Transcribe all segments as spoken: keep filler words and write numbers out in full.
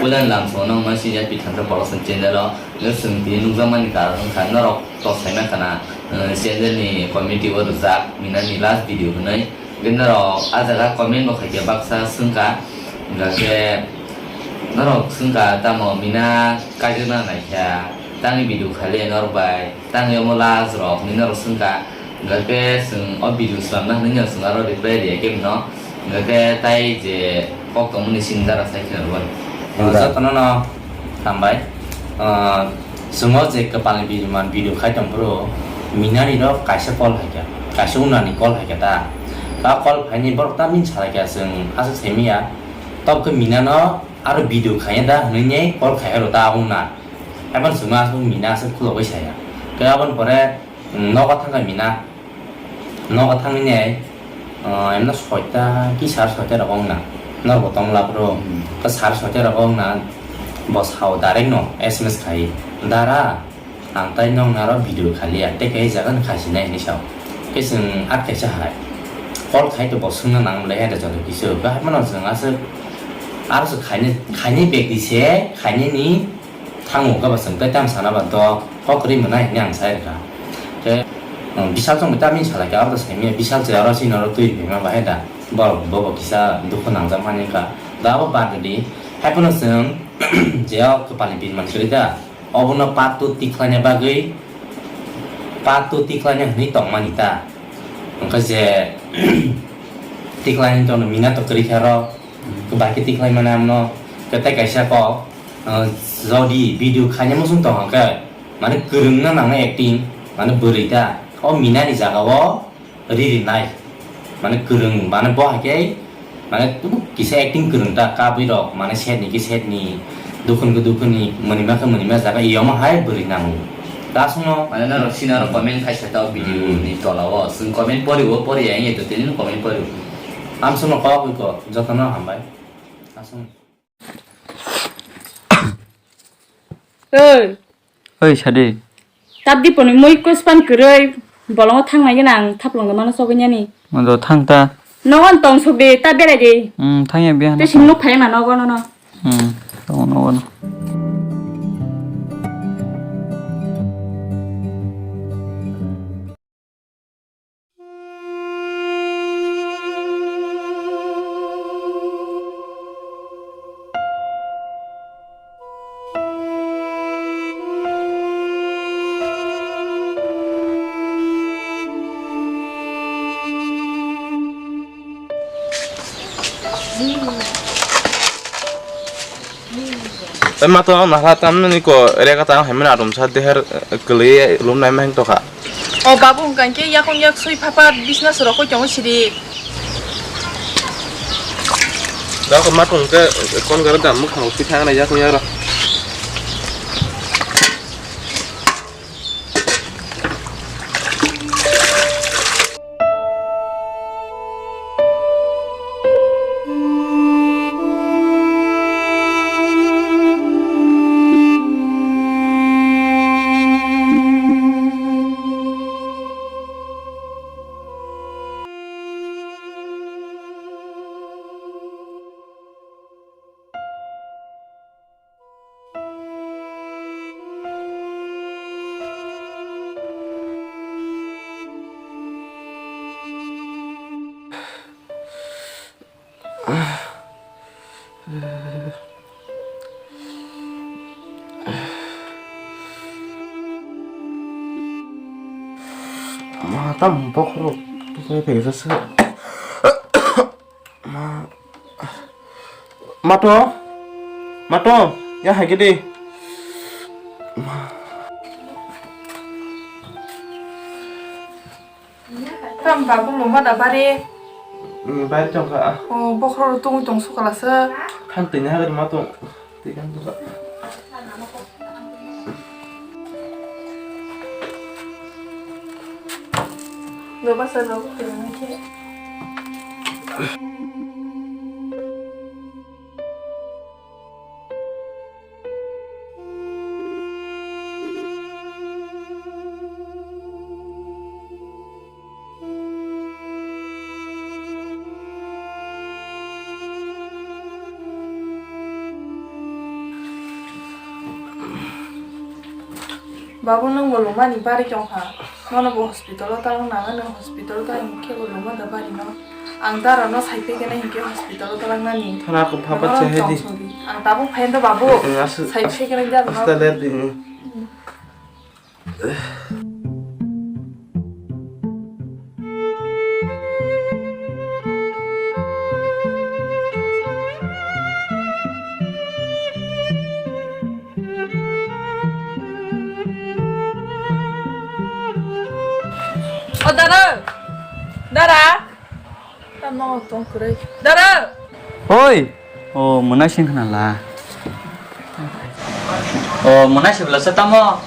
Puila lamsongo nokma sini ya Pithansa Production channel o, no chwng tini nukjakmani karon wngkha norok to saima khana, eh, channel ni community o rwjak Mina ni last video hwnwi. Hwnkhe norok ah jaga comment bo khaikhe baksa swngkha, hwnkhe norok swngkha tamo Mina kaijakna naikha, tangni video khaile norok bai. Tang yomo last rok hinwi norok swngkha, hwnkhe chwng o video swnamna hinwi no chwng aro reply riya khe no, hwnkhe tai je kok tongmani sini dara sai kheno rwmani. Hambai. Jotono no hambai. Ah, chwng o je kwpalni video man video khai tong phuru Minani rok kaisa call hai kha, kaisa unani call hai kha ta. Ta call phaini borok ta min salai kha chwng aswk sai manya. Tok khe Minano aro video khaiya da hinwi call khai aro ta una. Haibano chwngno aswk Mina aswk khulogwi saya. Khe aboni pore, mm, nogo thangkha Mina. Nogo thangwi nai, ah, emno soita ki sar soita rogo wngna. Norbo tongla phuru. Hmm. Ta sar soita rogo wngna. Bo sao direct no S M S khai. Dara, ang tai nokni aro video khaliya. Tei khe jaga no khaisinai hinwi sao. Khe chwng at kaisa hai. Call khai to bo swngna nang le hai da joto kisu. Khe haibano chwng aswk aro se khaini, khaini bag di se, khaini ni Thango khe ba chwng tei tamo sana ba dok kok kwrwi mwnai hinwi ang sai rwkha. Khe, um, Bishal chwng bai tamni salai kha, abo sai manya Bishal se oro chini oro twi rwma bahai da. Borok bobo kisa dukhu nangjak mani wngkha. Da abo bad rwdi. Haiphano chwng je o kwpalni bini man kwrwi da. Obono part two tikhlaina bagwi, part two tikhlaina hinwi tongmani ta. Wngkha je tikhlaina tongno Mina to kwrwi kha ro. Bai khe tikhlai mano amno. Khe tei kaisa kok, ah, jodi video khaina muchung tong khe, mane kwrwngna nangnai acting, mane bwrwi ta. O Mina ni jaga o ri rinai. Mane kwrwng, mane bo hai khe, mane tubu kisa acting kwrwng ta, kabwi rok, mane set ni khe set ni, dukhun khe dukhun ni, mwnima khe mwnima jaga, iyoma hai bwrwi nango. Ta songno. Mane norok sini aro comment khai sa ta o video Hmm. ni tola o. Chwng comment pori o, pori ya, wngya to tini comment pori o. Amsongno kok wi kok, jotono hambai. Aswng. Oi. Oi, sadi. Tabdi poni mui kospan kwrwi, bolongo thang nai gana ang thaplong da mano sogwi nani. Mando thang ta. Nogon tong sok de, ta berai de. Hmm, thang ya biya. Te sing nuk phai ma nogo no no. Hmm, tong nogo no. Tei ma to ang nahla tam nini ko rega ta ang hai mani atum sa deher, eh, kwlwi lum nai ma hing tokha. O babu hwnkha khe yakung yak sui phapar business rok koi tongo sidi. Da ko ma tong khe kon gara dam mukhang pi thang na yakung yak rok. Ma, tam bokhorok tukhai phai jasa. Ma, mato, mato, ya hai gede. Ma. Tam babu mama da bare. Hmm, bare tongkha. Oh, bokhorok tungwi tong sukalasa. Than tini hagar mato. Tikang tuka. Lo basa lo. Babu, nwng bo luma ni bari tong kha. Nono bo hospital o talwng nang, nwng hospital o talwng khe bo luma da bari no. Ang dara no sai phi khe nai hinkhe hospital o talwng nani. Thana ko pha pa Norok chehedi. Tong song di. Ang tabuk phai do babu. Ang asu-, sai asu-, phi khe nai dara no. Asta le di. O dara, dara. Tamo tong kwrwi. Dara. Oi. O mwnai sing khna la. O mwnai sibla sa tamo.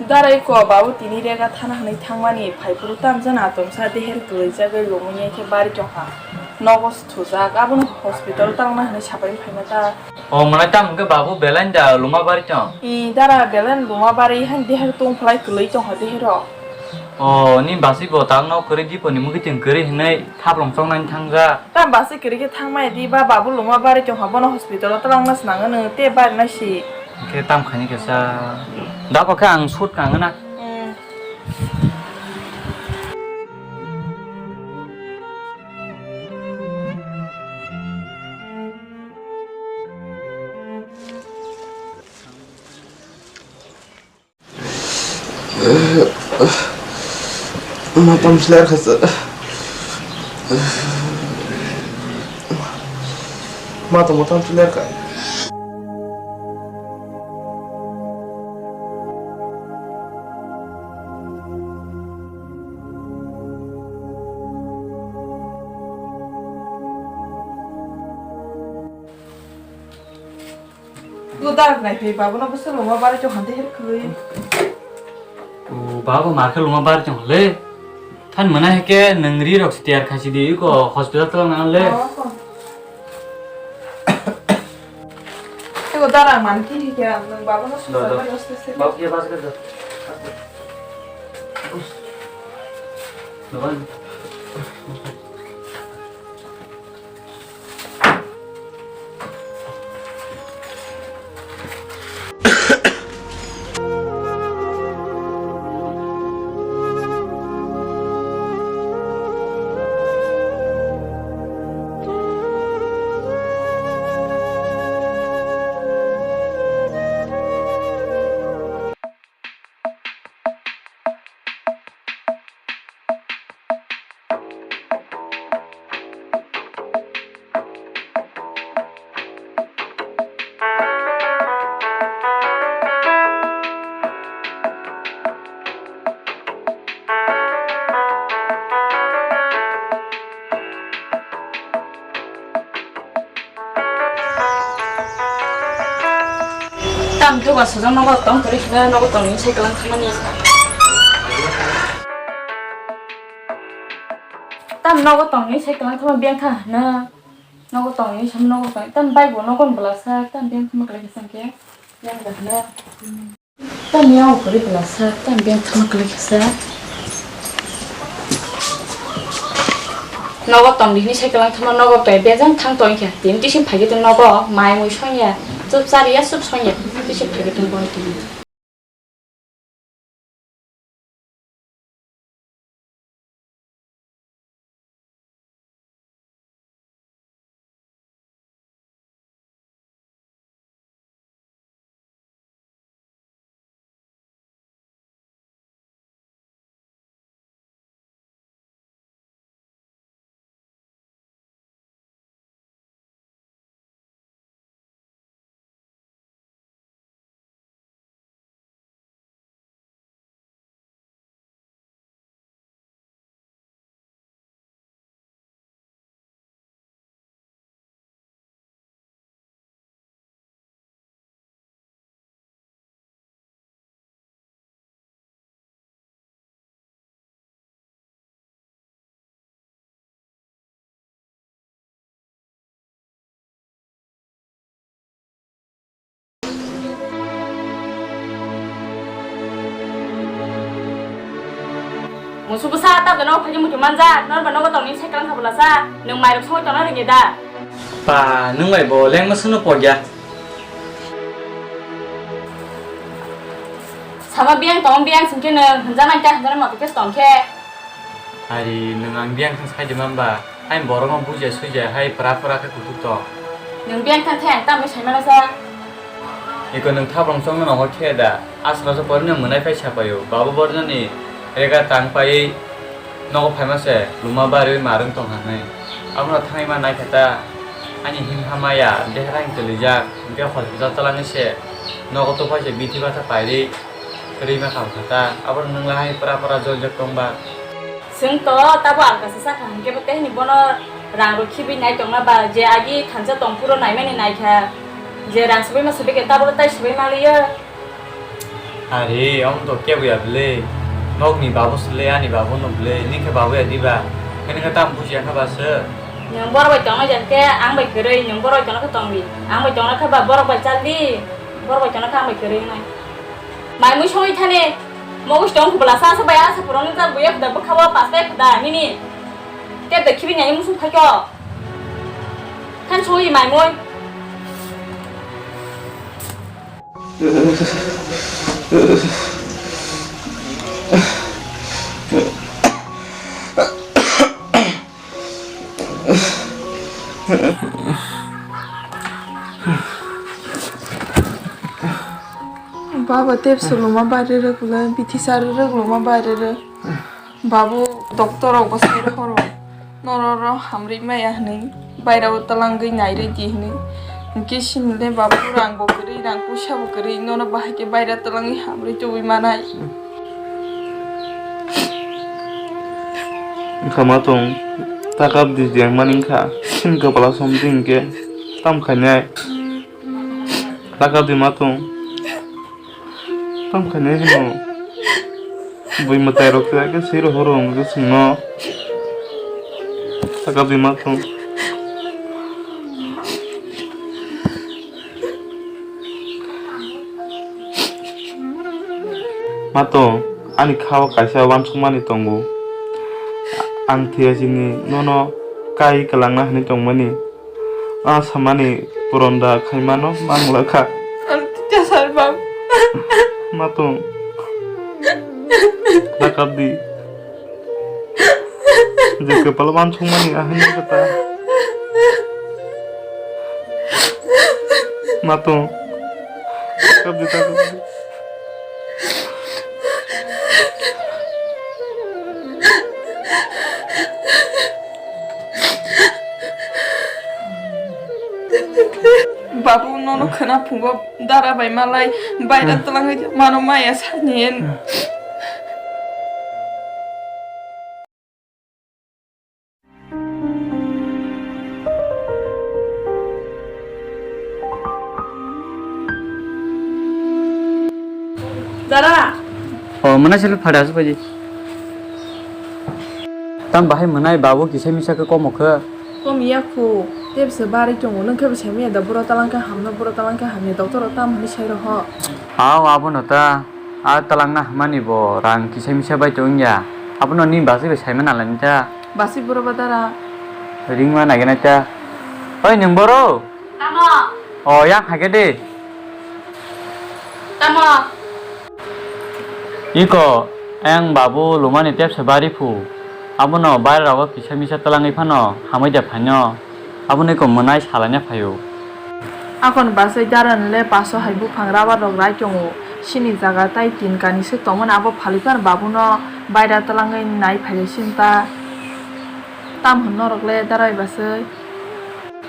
Darai ko babu tini rega thana hwnwi thangmani phaiphuru tamjani atomsa deher kwlwijagwi lomwi khe bari tongkha. Nogo thujak, abono hospital tangna hwnwi sapai phaima ta. O mwnai tamo khe babu belai da luma bari tong? I dara belai luma bari han deher tong phlai kwlwi tongkha dehero. O ni basi bo tang no kwrwi diponi mugwi tong kwrwi hwnwi thaplong chongnani thangja. Tam basi kwrwi khe thangmaya di ba babu luma bari tongkha bono hospital o twlangna swnangno te bari nai si. Khe tam khani khe sa. Da ko khe ang shoot kang na. Hmm. Matam sler kha sa. Matam, matam sler kha. Lo darak nai phai, babo no bwswk loma bari tong hande her khwlwi. O, babo mar khe loma bari tong le. Than mwnai heke nwng ri rok si tiyar khaisi di, iko hospital twlang nang le. Oh, ko. Iko darak man ki hike, nwng babo no sujak bari oste se. Babo kiya bas khe do. Dogan. Tam dugan sojak nogo tong kwrwi hwnwi nogo tongni sai kwlang thangmani. Tam nogo tongni sai kwlang thangma biyang kha hwnwi. Nogo tongni sam nogo tong. Tam bai bo nogo bwlasa tam biyang thangma kwlai khe sangkhe. Yang da hwnwi. Tam yang kwrwi bwlasa tam biyang thangma kwlai khe sa. Nogo tongdi hwnwi sai kwlang thangma nogo bai bejang thang tong khe. Tini tisi phai khe tong nogo mai mui songya. Chup chariya chup songya. Tisi phai khe tong bono tini. Musu bwsa, tabukhe nogo phaikhe muitu manjak, norba nogo tongni sai kwlang kha bwlasa, nwng mairok songwi tongna rwngya da? Pa, nwng bai bo lengma swngno pokya. Sama biyang tong biyang sing khe nwng hwnjaknai ta hwnjaknai motwi khe tong khe. Ari nwng ang biyang thang sai de mamba, hai borokno bujia suijia hai pura pura khe kutuk tong. Nwng biyang thang thai ang tamni sai mano sa. Iko nwng thaprong chongno nongor khe da, aswk aswk porino mwnai phai sapaio, babu borjani rega tang paiwi nogo phaima se luma bariwi marwng tong hanwi. Abono thangwi ma naikha ta, ani himha maya dehra hing twlijak, hwnkhe hospital twlangwi se nogo tuphai se bithi bata pairi. Rima kha kha ta, abo nwng lahai pura pura joljak tong ba. Chwng to tabo alkasa sakha, hwnkhe bo tehni bono rang rw khibi nai tongna ba, je agi thansa tong phuru naimani naikha, je rang swbaima swbaikhe tabo tai swbaima liya. Are, omo to kebo ya bwle, nokni babu swle, ani babu no bwle, nini khe babu ya diba, khe nini khe tamo bujiya kha ba se. Nwng borok bai tongna jan khe ang bai kwrwi, nwng borok bai tongna khe tongdi, ang bai tongna khe ba borok bai chaldi, borok bai tongna khe ang bai kwrwi wngnai. Mai mui songwi thani, mogus tong kubla sa sa bai asa puroni jak buya khuda bwkha o pastai khuda nini. Tep da khibi nai musung phaikho. Than songwi mai mui. Baba tep suluma barirok le, bithi sarirok luma barirok. Babu doctor rok bo sai rohoro. Nororo hamri maya hinui, baira o twlangwi nai rwdi hinui. Hwnkhe sinile babu rang bo kwrwi, rang puisa bo kwrwi, nono bahai khe baira twlangwi hamri tubui manai. Wngkha ma tong, taka di jeng mani wngkha, sini kwpala somdi hinkhe tam khainai. Taka di ma tong, tam khainai hino. Bui mwtai rok se khe swi rohoro hwnkhe chwngno taka di ma tong. Ma tong, ani kha o kaisa uansukmani tongo. Ang thwiya sini nono kai kwlangna hinui tongmani. A samani puron da khaimano mangla kha. Ang thwiya sar bam. Ma tong. Dakap di. Je kwpal uansukmani ahai ni kwtal. Ma tong. Kap di, ta kap di. Babu, nono khwna phungo dara bai malai, baira twlangwi mano maya sani. Dara. O, mwnai sile phada aswk phaidi. Tam bahai mwnai babu kisa misa khe komo khe. Kom ya khu, tebse bari tongo, nwng khe bo sai maya da buro talang khe hamno, buro talang khe hamya, doctor rok tam hwnwi sai rw ho. Aw, abono ta. A twlangna hwnmani bo rang kisa misa bai tong ya. Abono ni basi bai saima nalai ta. Basi boro ba dara. Ringma nai gana ta. Oi nwng boro? Tamo? O yang hai khe de. Tamo? Iko, ayang babu lumani tepsa bari phu. Abono baira rogo kisa misa twlangwi phano hamwi da phaino. Aboni ko mwnai salaina phaio. Akon basai daran le paso hai buphang rabar rok rai tongo. Sini jaga tai tin kani se tongmani abo phalipan babuno baira twlangwi nai phaio sinta. Tam hwn norok le darai basai.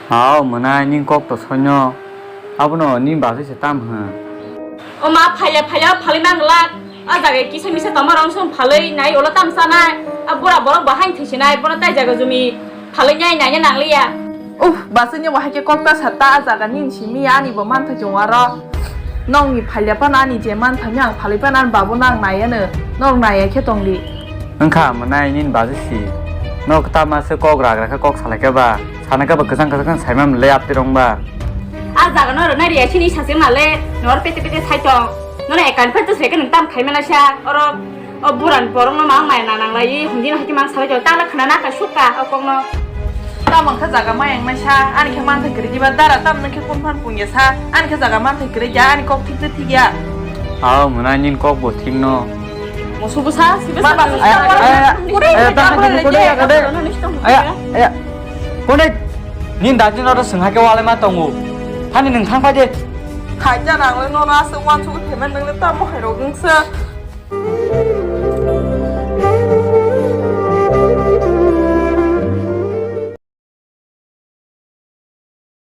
Hao mwnai ning kok to soino. Abono ni basai se tam hwn. O ma phaile phaile phalwi mang glak. A jaga kisa misa tongma rong song phalwi nai ulo tam sanai. A bura borok bo hain thisinai bono tai jaga jumi phalwi nai nai nangliya. Uff, basai ni wahai khe kok ta sa ta a jaga nini simi ani bo manthai chong aro. Nong ni phailya phano ani je manthai ni ang phalwi phano ani babu nang nai ano. Nong nai khe tong di. Wngkha mwnai nini baji si. Nok ta ma se kok ragra khe kok salai khe ba. Sana khe ba kwchang kwchang saima mle apti rong ba. A jaga no rwnai riya sini saseng nale nor pete pete sai tong. Nono ekan pete se ke nang tam khai mana sa. Oro o buran borong no mang mai na nang lai hum din hai mang salai tong. Tang na khana na ka suk ka o kong no. Tam ang kha jaga mai ang mai sa ani khe man thai kri diba dara tam nang khe kun phan pung ya sa ani khe jaga man thai kri ya ani kok thik thik ya. Hao, mwnai nini kok bo thik no. Musu bwsa, sibe Mama, sa aya, aya, aya, aya, ta hai, kode, kode, kode. Aya, aya. Kode, nini daji no to swngha khe walai ma tongo. Thani nwng thang phai de. Khaija nang le nono aswk uansuk khe man nang le tamo hai rok wngsa.